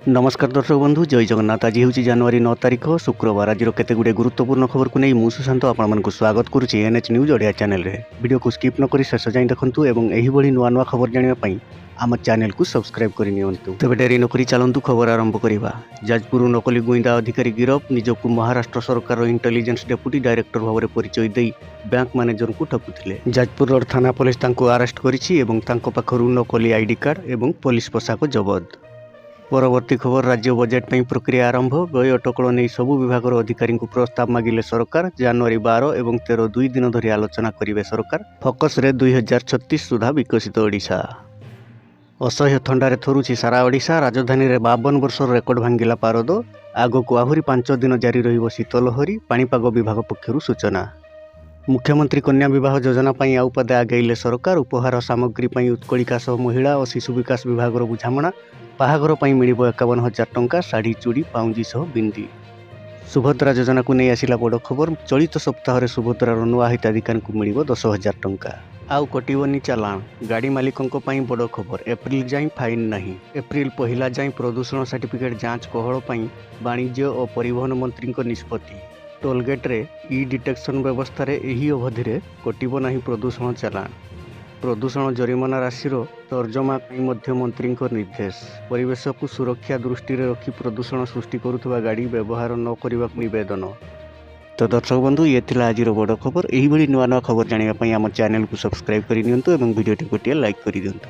ନମସ୍କାର ଦର୍ଶକ ବନ୍ଧୁ, ଜୟ ଜଗନ୍ନାଥ। ଆଜି ହେଉଛି ଜାନୁଆରୀ 9 ତାରିଖ, ଶୁକ୍ରବାର। ଆଜିର କେତେ ଗୁଡ଼ିଏ ଗୁରୁତ୍ୱପୂର୍ଣ୍ଣ ଖବରକୁ ନେଇ ମୁଁ ସୁଶାନ୍ତ ଆପଣମାନଙ୍କୁ ସ୍ୱାଗତ କରୁଛି ଏନ୍ଏଚ୍ ନ୍ୟୁଜ୍ ଓଡ଼ିଆ ଚ୍ୟାନେଲରେ। ଭିଡ଼ିଓକୁ ସ୍କିପ୍ ନ କରି ଶେଷ ଯାଏଁ ଦେଖନ୍ତୁ ଏବଂ ଏହିଭଳି ନୂଆ ନୂଆ ଖବର ଜାଣିବା ପାଇଁ ଆମ ଚ୍ୟାନେଲକୁ ସବସ୍କ୍ରାଇବ୍ କରିନିଅନ୍ତୁ। ତେବେ ଡେରି ନକରି ଚାଲନ୍ତୁ ଖବର ଆରମ୍ଭ କରିବା। ଯାଜପୁରରୁ ନକଲି ଗୁଇନ୍ଦା ଅଧିକାରୀ ଗିରଫ। ନିଜକୁ ମହାରାଷ୍ଟ୍ର ସରକାରର ଇଣ୍ଟେଲିଜେନ୍ସ ଡେପୁଟି ଡାଇରେକ୍ଟର ଭାବରେ ପରିଚୟ ଦେଇ ବ୍ୟାଙ୍କ ମ୍ୟାନେଜରଙ୍କୁ ଠକୁଥିଲେ। ଯାଜପୁର ରୋଡ ଥାନା ପୋଲିସ ତାଙ୍କୁ ଆରେଷ୍ଟ କରିଛି ଏବଂ ତାଙ୍କ ପାଖରୁ ନକଲି ଆଇଡି କାର୍ଡ ଏବଂ ପୋଲିସ ପୋଷାକ ଜବତ। ପରବର୍ତ୍ତୀ ଖବର, ରାଜ୍ୟ ବଜେଟ୍ ପାଇଁ ପ୍ରକ୍ରିୟା ଆରମ୍ଭ। ବ୍ୟୟ ଅଟକଳ ନେଇ ସବୁ ବିଭାଗର ଅଧିକାରୀଙ୍କୁ ପ୍ରସ୍ତାବ ମାଗିଲେ ସରକାର। ଜାନୁଆରୀ 12 ଏବଂ 13, 2 ଦିନ ଧରି ଆଲୋଚନା କରିବେ ସରକାର। ଫୋକସରେ 2036 ସୁଦ୍ଧା ବିକଶିତ ଓଡ଼ିଶା। ଅସହ୍ୟ ଥଣ୍ଡାରେ ଥରୁଛି ସାରା ଓଡ଼ିଶା। ରାଜଧାନୀରେ 52 ବର୍ଷର ରେକର୍ଡ ଭାଙ୍ଗିଲା ପାରଦ। ଆଗକୁ ଆହୁରି 5 ଦିନ ଜାରି ରହିବ ଶୀତ ଲହରୀ, ପାଣିପାଗ ବିଭାଗ ପକ୍ଷରୁ ସୂଚନା। ମୁଖ୍ୟମନ୍ତ୍ରୀ କନ୍ୟା ବିବାହ ଯୋଜନା ପାଇଁ ଆଉ ପାଦେ ଆଗେଇଲେ ସରକାର। ଉପହାର ସାମଗ୍ରୀ ପାଇଁ ଉତ୍କଳିକା ସହ ମହିଳା ଓ ଶିଶୁ ବିକାଶ ବିଭାଗର ବୁଝାମଣା। ବାହାଘର ପାଇଁ ମିଳିବ 51,000 ଟଙ୍କା, ଶାଢ଼ୀ, ଚୁଡ଼ି, ପାଉଁଜି ସହ ବିନ୍ଦି। ସୁଭଦ୍ରା ଯୋଜନାକୁ ନେଇ ଆସିଲା ବଡ଼ ଖବର। ଚଳିତ ସପ୍ତାହରେ ସୁଭଦ୍ରାର ନୂଆ ହିତାଧିକାରୀଙ୍କୁ ମିଳିବ 10,000 ଟଙ୍କା। ଆଉ କଟିବନି ଚାଲାଣ। ଗାଡ଼ି ମାଲିକଙ୍କ ପାଇଁ ବଡ଼ ଖବର, ଏପ୍ରିଲ ଯାଏଁ ଫାଇନ୍ ନାହିଁ। ଏପ୍ରିଲ 1 ଯାଏଁ ପ୍ରଦୂଷଣ ସାର୍ଟିଫିକେଟ୍ ଯାଞ୍ଚ କୋହଳ ପାଇଁ ବାଣିଜ୍ୟ ଓ ପରିବହନ ମନ୍ତ୍ରୀଙ୍କ ନିଷ୍ପତ୍ତି। ଟୋଲଗେଟ୍ରେ ଇ ଡିଟେକ୍ସନ୍ ବ୍ୟବସ୍ଥାରେ ଏହି ଅବଧିରେ କଟିବ ନାହିଁ ପ୍ରଦୂଷଣ ଚାଲାଣ। ପ୍ରଦୂଷଣ ଜରିମାନା ରାଶିର ତର୍ଜମା ପାଇଁ ମଧ୍ୟ ମନ୍ତ୍ରୀଙ୍କ ନିର୍ଦ୍ଦେଶ। ପରିବେଶକୁ ସୁରକ୍ଷା ଦୃଷ୍ଟିରେ ରଖି ପ୍ରଦୂଷଣ ସୃଷ୍ଟି କରୁଥିବା ଗାଡ଼ି ବ୍ୟବହାର ନ କରିବାକୁ ନିବେଦନ। ତ ଦର୍ଶକ ବନ୍ଧୁ, ଇଏ ଥିଲା ଆଜିର ବଡ଼ ଖବର। ଏହିଭଳି ନୂଆ ନୂଆ ଖବର ଜାଣିବା ପାଇଁ ଆମ ଚ୍ୟାନେଲକୁ ସବସ୍କ୍ରାଇବ୍ କରିନିଅନ୍ତୁ ଏବଂ ଭିଡ଼ିଓଟିକୁ ଗୋଟିଏ ଲାଇକ୍ କରିଦିଅନ୍ତୁ।